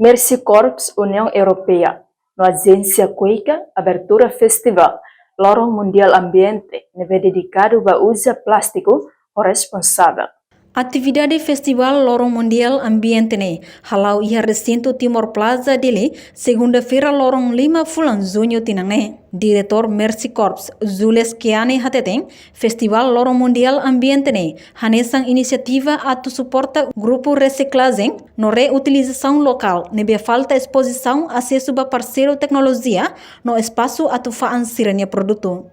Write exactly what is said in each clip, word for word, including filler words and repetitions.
Mercy Corps Uniaun Europeia no Ajénsia KUEICA abertura Festivál Loron Mundiál Ambiente ne'ebé dedikadu ba uza plástiku ho responsavel. Atividade Festivál Loron Mundiál Ambiente ne'e hala'o iha resintu Timor Plaza Dili, segunda-feira loron lima fulan juñu tinan ne'e. Diretór Mercy Corps, Jules Keane hateten, Festivál Loron Mundiál Ambiente ne'e hanesan inisiativa atu suporta grupu resiklajen no reutilizasaun lokál ne'ebé falta espozisaun, asesu ba parseiru teknolojia no espasu atu fa'an sira-nia produtu.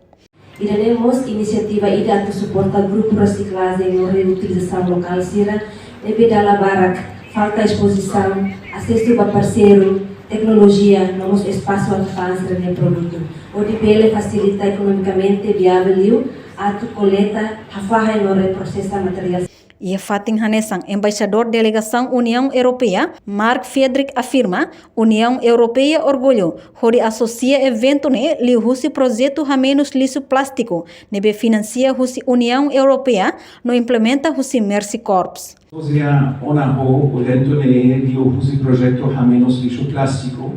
Ida-ne'e mós inisiativa ida atu suporta grupu resiklajen no reutilizasaun lokál sira ne'ebé dala barak falta espozisaun, asesu ba parseiru, teknolojia no mós espasu atu fa'an sira-nia produtu, hodi bele fasilita ekonomikamente viavel liu atu koleta, hafahe no reprosesa materiál. Iha fatin hanesan, Embaixadór Delegasaun Uniaun Europeia, Mark Friedrich afirma, Uniaun Europeia orgullu hodi asosia eventu ne'e liuhusi projetu hamenus lixu plástiku ne'ebé finansia husi Uniaun Europeia no implementa husi Mercy Corps. Hoje ona ho eventu ne'e liuhusi projetu hamenus lixu plástiku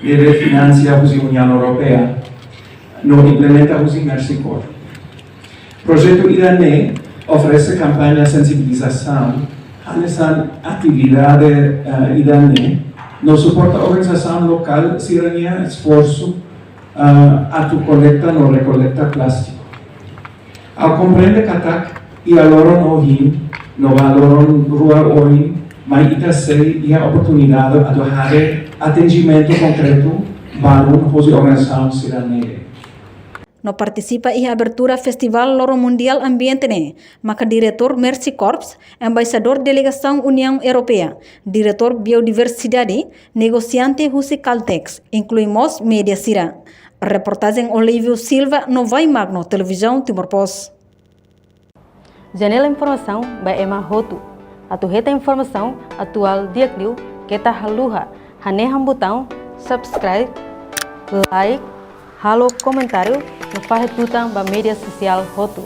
ne'ebé finansia husi Uniaun Europeia no implementa husi Mercy Corps. Projetu ida-ne'e oferese kampaña sensibilizasaun, hanesan atividade, eh, ida-ne'e no suporta organizasaun lokál sira-nia esforsu, eh, atu koleta no rekoleta plástiku. Ha'u komprende katak iha loron ohin no ba loron rua oin mai ita sei iha oportunidade atu haree atendimentu konkretu balun hosi organizasaun sira-ne'e. No partisipa iha abertura Festivál Loron Mundiál Ambiente ne'e maka Diretór Mercy Corps, Embaixadór Delegasaun Uniaun Europeia, Diretór Biodiversidade, negosiante husi Caltex, inklui mós média sira. Reportajen Olívio Silva no Vai Magno, Televizaun Timor Post. Janela informasaun ba ema hotu. Atu hetan informasaun atuál di'ak liu, keta haluha hanehan butaun subscribe, like, halo komentáriu no fahe tutan ba média sosiál hotu.